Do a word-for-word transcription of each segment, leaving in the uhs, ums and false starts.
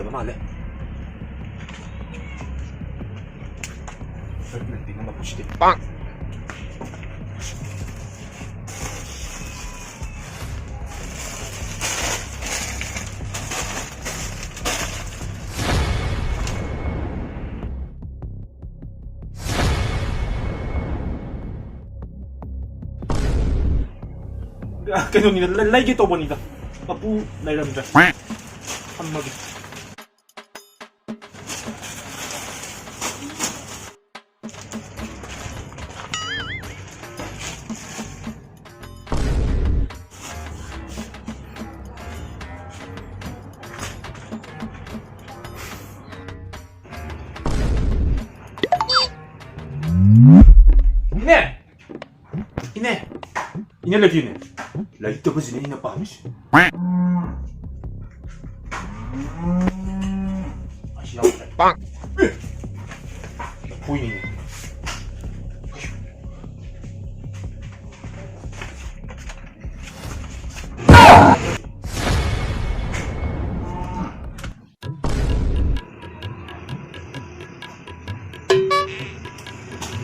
ꯃꯥꯜꯂꯦ꯫ ꯄꯥꯡ! ꯀꯩꯅꯣꯅꯤꯗ, ꯂꯩ-, ꯂꯩꯒꯦ ꯇꯧꯕꯅꯤꯗ꯫ ꯃꯄꯨ ꯂꯩꯔꯝꯗ꯭ꯔꯦ꯫ ꯊꯝꯃꯒꯦ꯫ ꯏꯅꯦ! ꯏꯅꯦ! ꯏꯅꯦ ꯂꯩꯇꯦꯅꯦ꯫ ꯂꯩꯇꯕꯁꯤꯅꯦ ꯑꯩꯅ ꯄꯥꯝꯃꯤꯁꯦ꯫ ꯑꯁꯤ ꯌꯥꯎꯗ꯭ꯔꯦ꯫ ꯄꯥꯡ! ꯑꯦ! ꯂꯐꯣꯏꯅꯤꯅꯦ꯫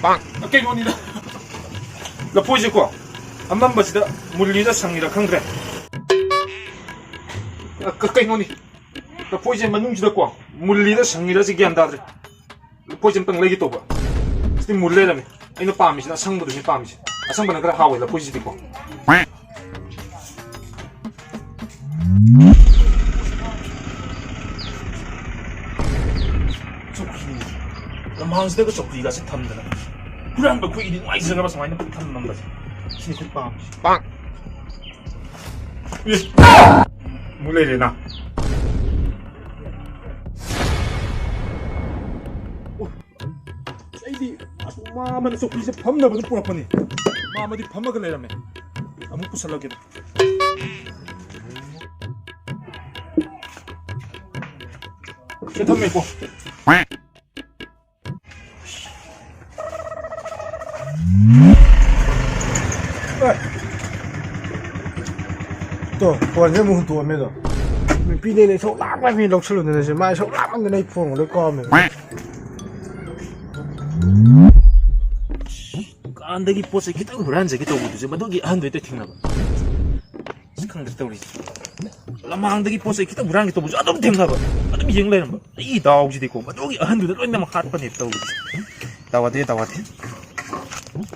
ꯄꯥꯡ! ꯀꯩꯅꯣꯅꯤꯗ꯫ ꯂꯐꯣꯏꯁꯦꯀꯣ, ꯑꯃꯝꯕꯁꯤꯗ ꯃꯨꯜꯂꯤꯔ ꯁꯪꯉꯤꯔ ꯈꯪꯗ꯭ꯔꯦ꯫ ꯀ-, ꯀꯩꯅꯣꯅꯤ꯫ ꯂꯐꯣꯏꯁꯦ ꯃꯅꯨꯡꯁꯤꯗꯀꯣ, ꯃꯨꯜꯂꯤꯔ ꯁꯪꯉꯤꯔꯁꯤ ꯒ꯭ꯌꯥꯟ ꯇꯥꯗ꯭ꯔꯦ꯫ ꯂꯐꯣꯏꯁꯦ ꯑꯝꯇꯪ ꯂꯩꯒꯦ ꯇꯧꯕ꯫ ꯁꯤꯗꯤ ꯃꯨꯜ ꯂꯩꯔꯝꯃꯦ꯫ ꯑꯩꯅ ꯄꯥꯝꯃꯤꯁꯤꯅ ꯑꯁꯪꯕꯗꯨꯅꯤ ꯄꯥꯝꯃꯤꯁꯦ꯫ ꯑꯁꯪꯕꯅ ꯈꯔ ꯍꯥꯎꯋꯦ ꯂꯐꯣꯏꯁꯤꯗꯤꯀꯣ꯫ ꯆꯧꯀ꯭ꯔꯤ꯫ ꯂꯝꯍꯥꯡꯁꯤꯗꯒ ꯆꯧꯀ꯭ꯔꯤꯒꯁꯦ ꯊꯝꯗꯅ꯫ ꯍꯨꯔꯥꯟꯕ ꯑꯩꯈꯣꯏꯒꯤꯗꯤ ꯅꯨꯡꯉꯥꯏꯖꯈ꯭ꯔꯕ ꯁꯨꯃꯥꯏꯅ ꯊꯝꯃꯝꯕꯁꯦ꯫ ꯁꯤꯅꯤ ꯑꯩꯈꯣꯏ ꯄꯥꯝꯃꯤꯁꯦ꯫ ꯄꯥꯡ! ꯑꯦ! ꯑꯃꯨꯛ ꯂꯩꯔꯦꯅ꯫ ꯑꯣ, ꯑꯩꯗꯤ ꯑꯁ, ꯃꯥ ꯑꯃꯅ ꯆꯧꯀ꯭ꯔꯤꯁꯦ ꯐꯝꯅꯕꯗꯨ ꯄꯨꯔꯛꯄꯅꯤ꯫ ꯃꯥ ꯑꯃꯗꯤ ꯐꯝꯃꯒ ꯂꯩꯔꯝꯃꯦ꯫ ꯑꯃꯨꯛ ꯄꯨꯁꯜꯂꯒꯦ꯫ ꯁꯤ ꯊꯝꯃꯦꯀꯣ꯫ ꯑꯦ꯫ ꯇꯣ, ꯐꯣꯟꯁꯦ ꯑꯃꯨꯛ ꯍꯨꯟꯇꯣꯛꯑꯝꯃꯦ ꯑꯗꯣ꯫ ꯅꯨꯄꯤꯅꯦꯅ ꯏꯁꯧ ꯂꯥꯡꯕ ꯃꯤ ꯂꯧꯁꯜꯂꯨꯗꯅ ꯁꯦ, ꯃꯥ ꯏꯁꯧ ꯂꯥꯡꯃꯟꯗꯅ ꯑꯩ ꯐꯣꯟꯒ ꯂꯣꯏ ꯀꯥꯎꯔꯝꯃꯦ꯫ ꯗꯨꯀꯥꯟꯗꯒꯤ ꯄꯣꯠ ꯆꯩ ꯈꯤꯇꯪ ꯍꯨꯔꯥꯟꯖꯒꯦ ꯇꯧꯕꯗꯨꯁꯨ ꯃꯗꯨꯒꯤ ꯑꯍꯟꯗꯨ ꯍꯦꯛꯇ ꯊꯦꯡꯅꯕ꯫ ꯑꯁ, ꯈꯪꯗ꯭ꯔꯦ ꯇꯧꯔꯤꯁꯦ꯫ ꯂꯃꯥꯡꯗꯒꯤ ꯄꯣꯠ ꯆꯩ ꯈꯤꯇꯪ ꯍꯨꯔꯥꯟꯒꯦ ꯇꯧꯕꯁꯨ ꯑꯗꯨꯝ ꯊꯦꯡꯅꯕ, ꯑꯗꯨꯝ ꯌꯦꯡ ꯂꯩꯔꯝꯕ꯫ ꯑꯩ ꯗꯥꯎꯁꯤꯗꯤꯀꯣ, ꯃꯗꯨꯒꯤ ꯑꯍꯟꯗꯨꯗ ꯂꯣꯏꯅꯃꯛ ꯍꯥꯠꯄꯅꯦ ꯇꯧꯔꯤꯁꯦ꯫ ꯇꯋꯥꯗꯦ, ꯇꯋꯥꯗꯦ꯫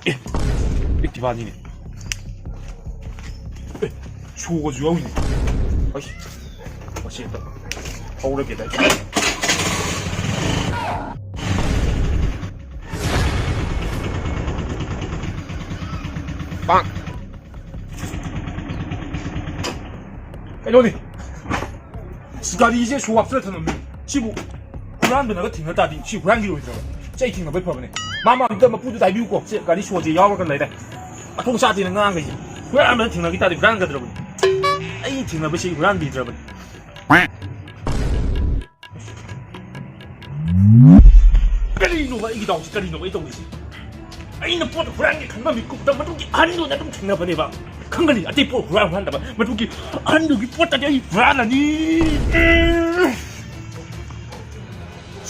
ꯑꯦ, Activa-ꯅꯤꯅꯦ꯫ ꯑꯦ, ꯁꯣꯒꯁꯨ ꯌꯥꯎꯏꯅꯦ꯫ ꯑꯩꯁ, ꯃꯁꯤ ꯑꯝꯇ ꯊꯧꯔꯒꯦꯗ꯫ ꯄꯥꯡ꯫ ꯀꯩꯅꯣꯅꯦ, ꯑꯁ, ꯒꯥꯔꯤꯁꯦ ꯁꯣ ꯍꯥꯞꯆꯤꯜꯂ ꯊꯝꯃꯝꯃꯤ꯫ ꯁꯤꯕꯨ ꯍꯨꯔꯥꯟꯕꯅꯒ ꯊꯦꯡꯅ ꯇꯥꯔꯗꯤ ꯁꯤ ꯍꯨꯔꯥꯟꯈꯤꯔꯣꯏꯗ꯭ꯔꯕ? ꯁꯤ ꯑꯩ ꯊꯦꯡꯅꯕꯩ ꯐꯕꯅꯦ꯫ ꯃꯥ, ꯃꯥ, ꯑꯝꯇ ꯃꯄꯨꯗꯨꯗ ꯍꯥꯏꯕꯤꯌꯨꯀꯣ꯫ ꯁꯦ, ꯒꯥꯔꯤ ꯁꯣꯁꯦ ꯌꯥꯎꯔꯒ ꯂꯩꯔꯦ꯫ ꯃꯊꯣꯡ ꯆꯥꯗꯦꯅ ꯉꯥꯡꯈꯩꯁꯦ꯫ ꯍꯨꯔꯥꯟꯕꯅ ꯊꯦꯡꯅꯈꯤ ꯇꯥꯔꯗꯤ ꯍꯨꯔꯥꯟꯒꯗ꯭ꯔꯕꯅꯤ? ꯑꯩ ꯊꯦꯡꯅꯕꯁꯤ ꯍꯨꯔꯥꯟꯕꯤꯗ꯭ꯔꯕꯅꯤ꯫ ꯀꯔꯤꯅꯣꯕ ꯑꯩꯒꯤ ꯗꯥꯎꯁꯤ? ꯀꯔꯤꯅꯣꯕ ꯑꯩ ꯇꯧꯔꯤꯁꯤ? ꯑꯩꯅ ꯄꯣꯠ ꯍꯨꯔꯥꯟꯒꯦ ꯈꯟꯕ ꯃꯤꯀꯨꯞꯇ ꯃꯗꯨꯒꯤ ꯑꯍꯟꯗꯨꯅ ꯑꯗꯨꯝ ꯊꯦꯡꯅꯕꯅꯦꯕ꯫ ꯈꯪꯒꯅꯤ, ꯑꯇꯩ ꯄꯣꯠ ꯍꯨꯔꯥꯟ ꯍꯨꯔꯥꯟꯗꯕ, ꯃꯗꯨꯒꯤ ꯑꯍꯟꯗꯨꯒꯤ ꯄꯣꯠꯇꯗꯤ ꯑꯩ ꯍꯨꯔꯥꯜꯂꯅꯤ꯫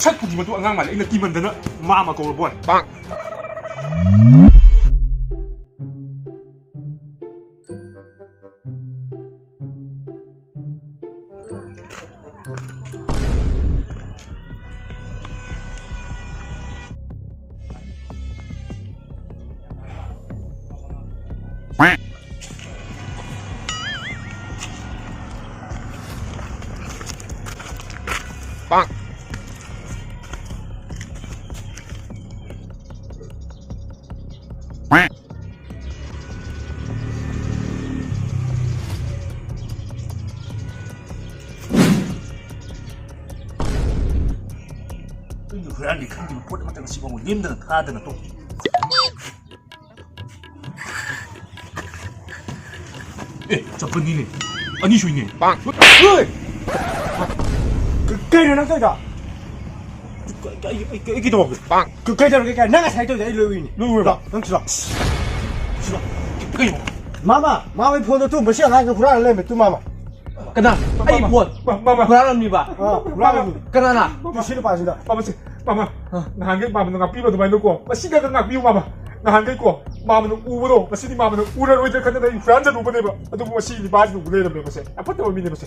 ꯁꯛꯄꯨꯗꯤ ꯃꯗꯨ ꯑꯉꯥꯡ ꯃꯥꯜꯂꯦ, ꯑꯩꯅ ꯀꯤꯃꯟꯗꯅ ꯃꯥꯃ ꯀꯧꯔꯕꯣꯏ꯫ ꯑꯩꯅ ꯍꯨꯔꯥꯟꯒꯦ ꯈꯟꯈꯤꯕ ꯄꯣꯠ ꯑꯃꯠꯇ ꯉꯁꯤ ꯐꯥꯎꯕ ꯂꯦꯝꯗꯅ ꯊꯥꯗꯅ ꯇꯣꯛꯈꯤ꯫ ꯑꯦ, ꯆꯠꯄꯅꯤꯅꯦ꯫ ꯑꯅꯤ ꯁꯨꯏꯅꯦ꯫ ꯄꯥꯡ꯫ ꯍꯣꯏ! ꯀ-, ꯀꯩꯅꯣ ꯅꯪ ꯇꯧꯔꯤꯗꯣ? ꯑꯩ, ꯑꯩ, ꯑꯩ, ꯑꯩ ꯀꯩꯗꯧꯔꯒꯦ? ꯄꯥꯡ꯫ ꯀ-, ꯀꯩꯗꯧꯔꯒꯦ? ꯀꯩ-, ꯅꯪ ꯉꯁꯥꯏ ꯇꯧꯔꯤꯗꯣ ꯑꯩ ꯂꯣꯏ ꯎꯏꯅꯦ꯫ ꯂꯣꯏ ꯎꯔꯕ? ꯂꯥꯛ, ꯅꯪ ꯁꯤ ꯂꯥꯛ꯫ ꯁꯤ ꯂꯥꯛ꯫ ꯀꯩꯅꯣ? ꯃꯥꯃ, ꯃꯥꯃꯩ ꯐꯣꯟꯗꯣ ꯇꯨ, ꯃꯁꯤ ꯑꯉꯥꯡꯁꯦ ꯍꯨꯔꯥꯜꯂ ꯂꯩꯔꯝꯃꯦ, ꯇꯨ ꯃꯥꯃ꯫ ꯀꯅꯥ? ꯑꯩ ꯃꯥꯃ, ꯐꯣꯟ ꯃꯥ-, ꯃꯥꯃ꯫ ꯍꯨꯔꯥꯜꯂꯝꯃꯤꯕ? ꯑꯥ, ꯍꯨꯔꯥꯜꯂꯝꯃꯤ꯫ ꯀꯅꯥꯅ? ꯇꯨ ꯁꯤ ꯅꯨꯄꯥꯁꯤꯗ꯫ ꯃꯥꯃꯁꯦ, ꯃꯥꯃ, ꯑꯥ꯫ ꯅꯍꯥꯟꯈꯩ ꯃꯥꯃꯅ ꯉꯥꯛꯄꯤꯕ ꯑꯗꯨꯃꯥꯏꯅꯀꯣ, ꯉꯁꯤꯗꯒ ꯉꯥꯛꯄꯤꯌꯨ ꯃꯥꯃ꯫ ꯅꯍꯥꯟꯈꯩꯀꯣ, ꯃꯥꯃꯅ ꯎꯕꯗꯣ, ꯉꯁꯤꯗꯤ ꯃꯥꯃꯅ ꯎꯔꯔꯣꯏꯗ꯭ꯔꯥ ꯈꯟꯗꯅ ꯑꯩ ꯍꯨꯔꯥꯟꯖꯔꯨꯕꯅꯦꯕ꯫ ꯑꯗꯨꯕꯨ ꯉꯁꯤ ꯅꯤꯄꯥꯁꯤꯅ ꯎ ꯂꯩꯔꯝꯃꯦ ꯃꯁꯦ꯫ ꯌꯥꯝ ꯐꯠꯇꯕ ꯃꯤꯅꯦ ꯃꯁꯦ꯫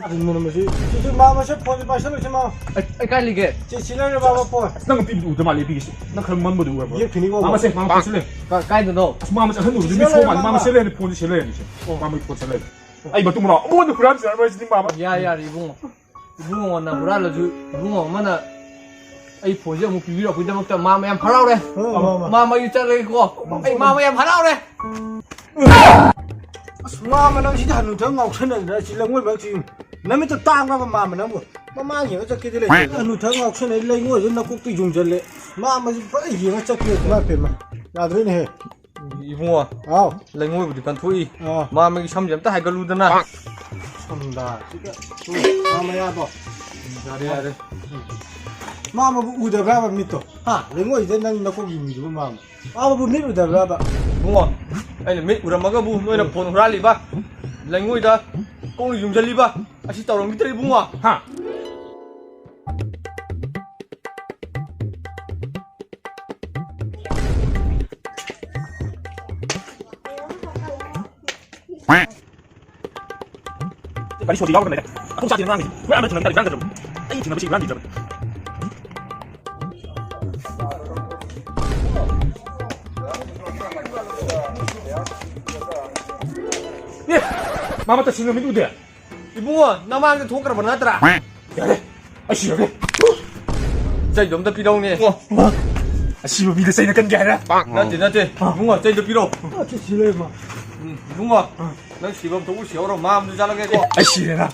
ꯑꯗꯨꯅ ꯃꯁꯤ, ꯁꯤꯁꯨ ꯃꯥꯃꯁꯦ ꯐꯣꯟꯁꯦ ꯄꯥꯏꯁꯜꯂꯨꯁꯤ ꯃꯥꯃ꯫ ꯑꯩ, ꯑꯩ ꯀꯥꯏ ꯂꯩꯒꯦ? ꯁꯤ, ꯁꯤ ꯂꯩꯔꯦ ꯃꯥꯃ ꯐꯣꯟ꯫ ꯑꯁ, ꯅꯪ ꯄꯤꯕꯗꯤ ꯎꯗ ꯃꯥꯜꯂꯦ, ꯄꯤꯒꯦꯁꯦ꯫ ꯅꯪ ꯈꯔ ꯃꯝꯕꯗꯤ ꯎꯔꯕ꯭ꯔꯣ? ꯌꯦꯛꯈꯤꯅꯤꯀꯣ꯫ ꯃꯥꯃꯁꯦ, ꯃꯥꯃ ꯐꯣꯟꯁꯦ ꯂꯩ꯫ ꯀ-, ꯀꯥꯏꯗꯅꯣ? ꯑꯁ, ꯃꯥꯃꯁꯦ ꯑꯍꯟ ꯑꯣꯏꯕꯗꯤ ꯁꯤ ꯃꯤꯁ ꯂꯩꯔꯦ ꯃꯥꯜꯂꯦ, ꯃꯥꯃ꯫ ꯃꯥꯃꯁꯦ ꯂꯩꯔꯅꯤ, ꯐꯣꯟꯁꯦ ꯁꯤ ꯂꯩꯔꯅꯤ ꯁꯦ꯫ ꯑꯣ꯫ ꯃꯥꯃꯒꯤ ꯐꯣꯟꯁꯦ ꯂꯩꯔꯅꯤ꯫ ꯑꯩ ꯃꯇꯨꯡ ꯃꯅꯥꯎ ꯑꯃꯨꯛ ꯍꯟꯅ ꯍꯨꯔꯥꯟꯖꯔꯔꯣꯏ ꯁꯤꯗꯤ ꯃꯥꯃ꯫ ꯌꯥꯔꯦ, ꯌꯥꯔꯦ, ꯏꯕꯨꯡꯉꯣ꯫ ꯏꯕꯨꯡꯉꯣꯅ ꯍꯨꯔꯥꯜꯂꯁꯨ, ꯏꯕꯨꯡꯉꯣ ꯑꯃꯅ ꯑꯩ ꯐꯣꯟꯁꯦ ꯑꯃꯨꯛ ꯄꯤꯕꯤꯔꯛꯄꯒꯤꯗꯃꯛꯇ ꯃꯥꯃ ꯌꯥꯝ ꯍꯔꯥꯎꯔꯦ꯫ ꯍꯣꯏ, ꯃꯥꯃ꯫ ꯃꯥꯃ, ꯑꯩ ꯆꯠꯂꯒꯦꯀꯣ꯫ ꯑꯩ ꯃꯥꯃ ꯌꯥꯝ ꯍꯔꯥꯎꯔꯦ꯫ ꯑꯁ, ꯃꯥꯃ ꯅꯪ ꯁꯤꯗꯤ ꯍꯅꯨꯊꯪ ꯉꯥꯎꯁꯟꯅꯗꯅ ꯁꯤ ꯂꯩꯉꯣꯏ ꯃꯔꯛꯁꯤ ꯅꯃꯤꯠꯇꯣ ꯇꯥꯡꯉꯕ ꯃꯥꯃ ꯅꯪꯕꯨ꯫ ꯃꯃꯥꯡ ꯌꯦꯡꯉ ꯆꯠꯀꯦꯗꯤ ꯂꯩꯇꯦ꯫ ꯍꯅꯨꯊꯪ ꯉꯥꯎꯁꯟꯅꯩ ꯂꯩꯉꯣꯏꯗꯨ ꯅꯀꯣꯛꯇ ꯌꯨꯡꯖꯜꯂꯦ꯫ ꯃꯥꯃꯁꯤ ꯐꯖꯅ ꯌꯦꯡꯉ ꯆꯠꯀꯦ꯫ ꯏꯃꯥ ꯄꯦꯝꯃ꯫ ꯌꯥꯗ꯭ꯔꯦꯅꯦꯍꯦ꯫ ꯏꯕꯨꯡꯉꯣ, ꯍꯥꯎ꯫ ꯂꯩꯉꯣꯏꯕꯨꯗꯤ ꯀꯟꯊꯣꯛꯏ꯫ ꯑꯥ꯫ ꯃꯥꯃꯒꯤ ꯁꯝꯁꯦ ꯑꯝꯇ ꯍꯥꯏꯒꯠꯂꯨꯗꯅ꯫ ꯁꯝꯗꯥ꯫ ꯁꯤꯒ, ꯎꯝ, ꯃꯥꯃ ꯌꯥꯕꯣ? ꯌꯥꯔꯦ, ꯌꯥꯔꯦ꯫ ꯃꯥꯃꯕꯨ ꯎꯗꯕ꯭ꯔꯥꯕ ꯃꯤꯠꯇꯣ? ꯍꯥ? ꯂꯩꯉꯣꯏꯁꯤꯗ ꯅꯪ ꯅꯀꯣꯛ ꯌꯨꯡꯉꯤꯗꯨꯕꯨ ꯃꯥꯃ꯫ ꯃꯥꯃꯕꯨ ꯃꯤꯠ ꯎꯗꯕ꯭ꯔꯥꯕ? ꯏꯕꯨꯡꯉꯣ, ꯑꯩꯅ ꯃꯤꯠ ꯎꯔꯝꯃꯒꯕꯨ ꯅꯣꯏꯅ ꯐꯣꯟ ꯍꯨꯔꯥꯜꯂꯤꯕ, ꯂꯩꯉꯣꯏꯗ ꯀꯣꯛꯅ ꯌꯨꯡꯁꯤꯜꯂꯤꯕ, ꯑꯁꯤ ꯇꯧꯔꯝꯈꯤꯗ꯭ꯔꯦ ꯏꯕꯨꯡꯉꯣ꯫ ꯍꯥ? ꯒꯥꯔꯤ ꯁꯣꯗꯤ ꯌꯥꯎꯗꯅ ꯂꯩꯔꯦ꯫ ꯑꯗꯨꯝ ꯆꯥꯗꯦꯅ ꯉꯥꯡꯉꯤꯁꯦ꯫ ꯃꯣꯏ ꯑꯥ ꯃꯅꯨꯡ ꯊꯝꯅꯕ ꯍꯨꯔꯥꯟꯈꯤꯗ꯭ꯔꯕꯅꯤ꯫ ꯑꯩ ꯊꯦꯡꯅꯕꯁꯤ ꯍꯨꯔꯥꯟꯈꯤꯗ꯭ꯔꯕꯅꯤ꯫ ꯑꯦ! ꯃꯥꯃ ꯇꯁꯦꯡꯅ ꯃꯤꯠ ꯎꯗꯦ꯫ ꯏꯕꯨꯡꯉꯣ, ꯅꯃꯥꯡꯗ ꯊꯣꯛꯈ꯭ꯔꯕ ꯅꯠꯇ꯭ꯔꯥ? ꯌꯥꯔꯦ, ꯑꯩ ꯁꯤꯔꯒꯦ꯫ ꯆꯩꯗꯣ ꯑꯝꯇ ꯄꯤꯔꯧꯅꯦ꯫ ꯑꯣ, ꯃꯥ, ꯑꯁꯤꯕ ꯃꯤꯗ ꯆꯩꯅ ꯀꯟꯒꯦ ꯍꯥꯏꯔ? ꯅꯠꯇꯦ, ꯅꯠꯇꯦ꯫ ꯏꯕꯨꯡꯉꯣ, ꯆꯩꯗꯣ ꯄꯤꯔꯣ꯫ ꯑ, ꯁꯤ, ꯁꯤ ꯂꯩ, ꯃꯥ꯫ ꯎꯝ, ꯏꯕꯨꯡꯉꯣ, ꯅꯪ ꯁꯤꯕ ꯑꯝꯇ ꯎꯁꯤ ꯍꯧꯔꯣ, ꯃꯥ ꯑꯝꯇ ꯆꯥꯂꯛꯀꯦ꯫ ꯑꯩ ꯁꯤꯔꯦꯅ꯫